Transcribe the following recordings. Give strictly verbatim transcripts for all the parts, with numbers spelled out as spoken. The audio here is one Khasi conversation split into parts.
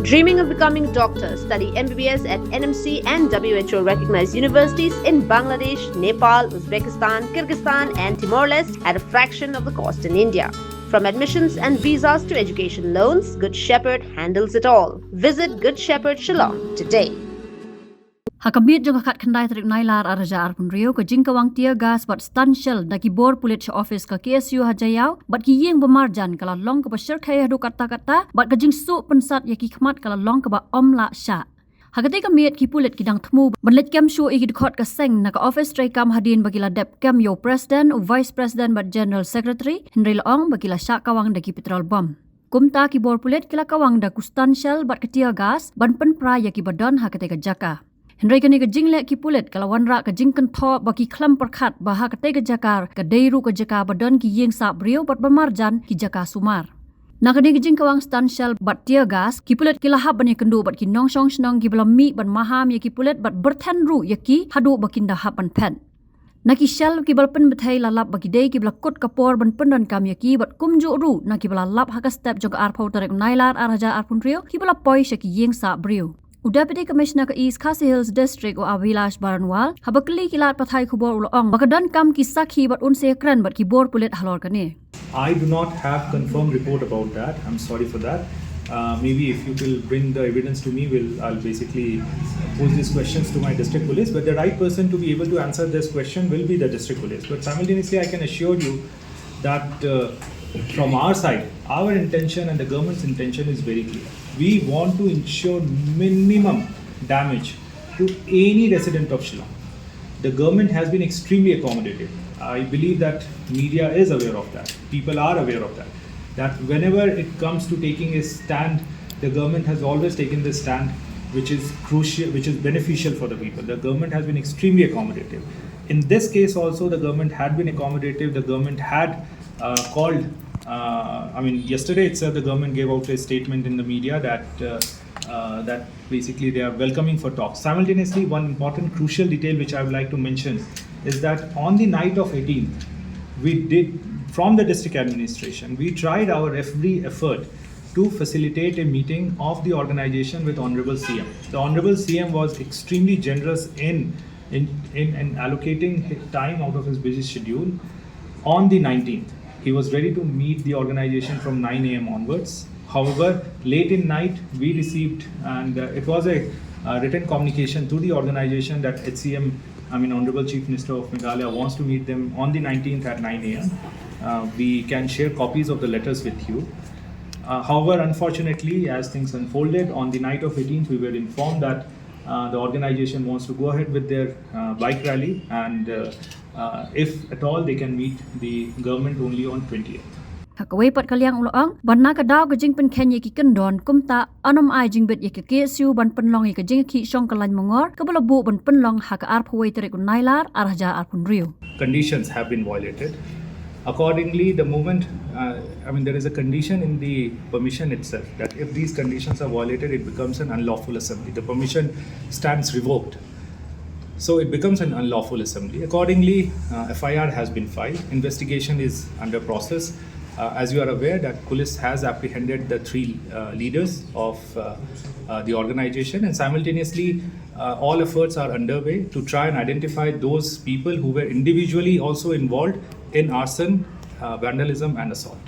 Dreaming of becoming a doctor? Study M B B S at N M C and W H O recognized universities in Bangladesh, Nepal, Uzbekistan, Kyrgyzstan, and Timor Leste at a fraction of the cost in India. From admissions and visas to education loans, Good Shepherd handles it all. Visit Good Shepherd Shillong today. Ha ka miet jong ka khatkhyndai tarik Nailar ar hajar arphew hynriew, ka jingkawang tear gas bad stun shell na ki bor pulit sha office ka K S U ha Jaïaw bad ki ïing ba marjan ka la long kaba shyrkhei haduh katta katta bad ka jingsuh pynsat ïa ki khmat ka la long kaba ym lah shah. Ha katei ka miet ki pulit ki dang thmu ban leit kem shuh ïa ki dkhot ka seng na ka office treikam hadien ba ki la dep kem ïa u president, u vice president bad general secretary, hynrei la ong ba ki la shah kawang da ki petrol bomb. Kumta ki bor pulit ki la kawang da ka stun shell bad ka tear gas ban pynpra ïa kiba don ha katei ka jaka. Hynrei kane ka jingleh ki pulit ka la wanrah ka jingkynthoh ba ki khlem pyrkhat ba ha katei ka jaka ka dei ruh ka jaka ba don ki ïing sah briew bad ba marjan ki jaka sumar. Na kane ka jingkawang stun shell bad tear gas, ki pulit ki la hap ban ïakynduh bad ki nongshong shnong kiba la mih ban maham ïa ki pulit bad byrthen ruh ïa ki haduh ba kin da hap ban phet. Na ki shell kiba la pynbthei la lap ba ki dei kiba la kut ka por ban pyndonkam ïa ki bad kumjuh ruh na kiba la lap ha ka step jong ka arphew tarik Nailar ar hajar arphew hynriew kiba la poi sha ki ïing sah briew. U Deputy Commissioner ka East Khasi Hills District, u Abhilash Baranwal, haba kylli ki lad pathai khubor u la ong ba ka donkam ki sakhi bad un sa ïakren bad ki bor pulit halor kane. I do not have confirmed report about that. I'm sorry for that. Uh, maybe if you will bring the evidence to me, will I'll basically pose these questions to my district police. But the right person to be able to answer this question will be the district police. But simultaneously, I can assure you that uh, from our side, our intention and the government's intention is very clear. We want to ensure minimum damage to any resident of Shillong. The government has been extremely accommodative. I believe that media is aware of that. People are aware of that. That whenever it comes to taking a stand, the government has always taken the stand which is crucial, which is beneficial for the people. The government has been extremely accommodative. In this case also, the government had been accommodative. The government had uh, called, uh, I mean, yesterday itself, the government gave out a statement in the media that uh, uh, that basically they are welcoming for talks. Simultaneously, one important crucial detail which I would like to mention is that on the night of eighteenth, we did, from the district administration, we tried our every effort to facilitate a meeting of the organization with Honorable C M. The Honorable C M was extremely generous in in, in, in allocating his time out of his busy schedule. On the nineteenth, he was ready to meet the organization from nine a m onwards. However, late in night, we received, and uh, it was a uh, written communication to the organization that H C M, I mean, Honorable Chief Minister of Meghalaya, wants to meet them on the nineteenth at nine a m. Uh, we can share copies of the letters with you. Uh, however, unfortunately, as things unfolded, on the night of eighteenth, we were informed that uh, the organization wants to go ahead with their uh, bike rally, and uh, uh, if at all, they can meet the government only on twentieth. Ha kawei pat ka liang u la ong ba na ka daw ka jingpynkheiñ ïa ki kyndon, kumta yn ym ai jingbit ïa ka K S U ban pynlong ïa ka jingïakhih shong kyllain mangor kaba la buh ban pynlong ha ka arphew wei tarik u Nailar ar hajar arphew hynriew. Conditions have been violated. Accordingly, the moment, uh, I mean, there is a condition in the permission itself that if these conditions are violated, it becomes an unlawful assembly. The permission stands revoked. So it becomes an unlawful assembly. Accordingly, uh, F I R has been filed. Investigation is under process. Uh, as you are aware, that police has apprehended the three uh, leaders of uh, uh, the organization, and simultaneously, uh, all efforts are underway to try and identify those people who were individually also involved in arson, uh, vandalism, and assault.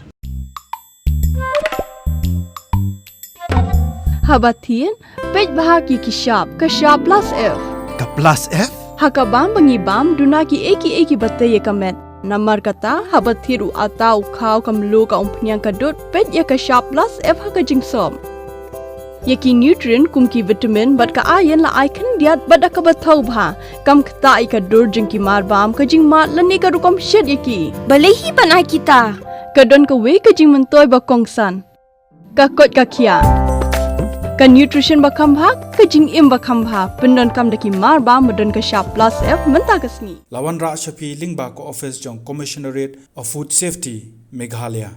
Haba thied, peit bha ki ki shap, ka shap plus F. Ka plus F? Ha ka bam ba ngi bam, duna ki ei ki ei kiba tei ïa ka met. Namar kata, haba thied u ata, u khaw, ka mluh, ka umphniang, ka dud, peit ïa ka shap plus F ha ka jingsop. Ïa ki nutrient kum ki vitamin bad ka iron la ai khyndiat bad da kaba thaw bha. Kam ktah ïa ka dur jong ki mar bam, ka jingmad lane ka rukom shet ïa ki. Balei hi ban ai kita? Ka don kawei ka jingmyntoi ba kongsan. Ka koit ka khiah. Ka nutrition ba kham bha, ka jingim ba kham bha. Pyndonkam da ki mar bam ba don ka shap plus F mynta ka sngi. La wanrah sha phi lyngba ka office jong Commissionerate of Food Safety, Meghalaya.